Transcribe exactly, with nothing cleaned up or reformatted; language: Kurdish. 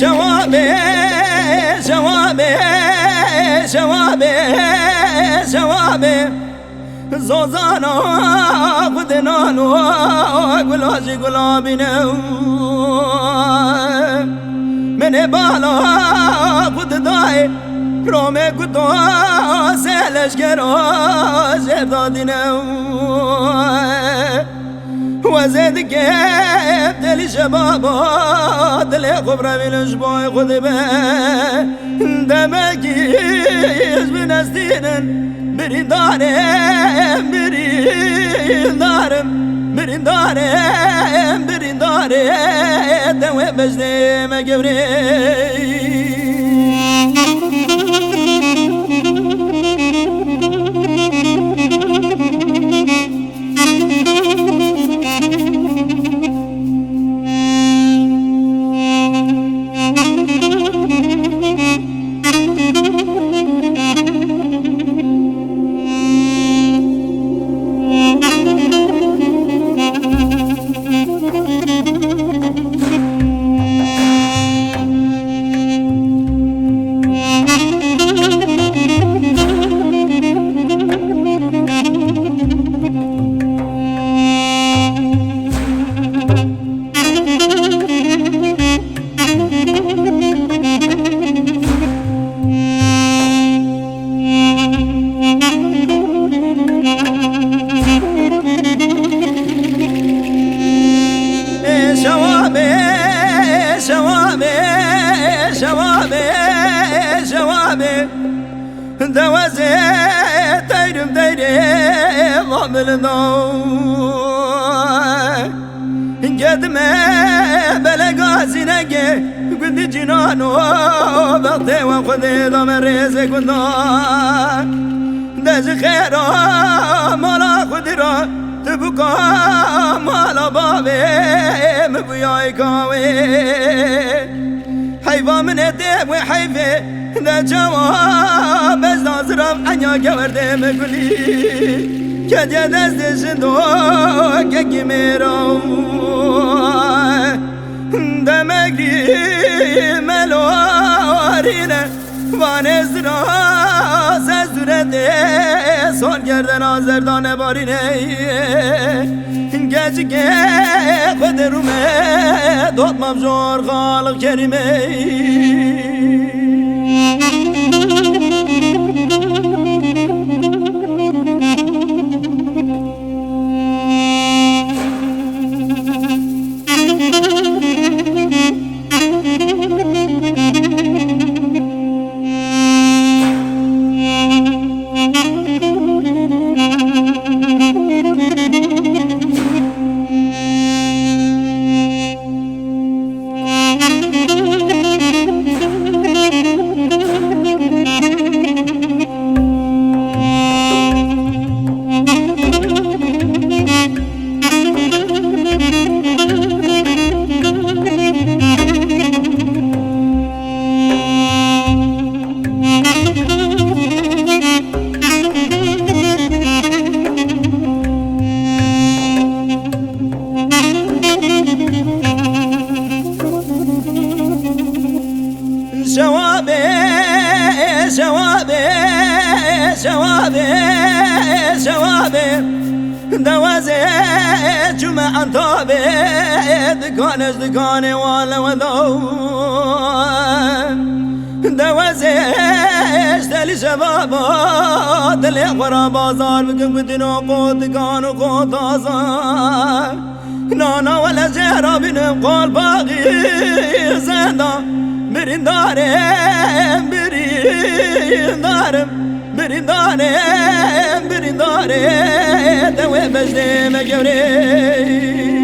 Şewabê, şewabê, şewabê, şewabê. Zozana xwe de nano gula jî gulabîne. Min ê bala xwe de dayê, rome ku to se leşkera jêr dadîne. Wezê dike telî şebaba, dilê xwe bi revîn ji boy xwe dibe. Demekî ji bin estînin, birîndarê, birîndarê, birîndarê, birîndarê, dewê bejdê me gewrê. Şewabê, şewabê, şewabê, şewabê. Dewezê teyrim teyrê va bilindo. Gedime belega zînegê gundî cînano, vextê we xwedê dame rêzê gundan. De ji xêra mala xwedî ra, tu bûka mala bavê, min bûyayî kawê. Heyva min ê tê wê heyvê, de çawa bezda zirav enya gewerdê min gulî. Kediye destê jindokekî mêra. Demekî melowarîne, vanê zira se zûretê, sol gerdena zerdane barîne. Keçikê xwe de rûme, dotmam jor xaliq kerîme. Şewabê, şewabê, şewabê, şewabê. Dewezê çûme Entabê, dikan ez dikanê wale weda. Dewezê ji delî şebaba, dilê xwe ra bazar bikin, ku dino qotikan û qotazan. Nana wele jê ra bînim qolbaxî zenda. Birîndarê, birîndarê, birîndarê, birîndarê, dewê bejdê me gewrê.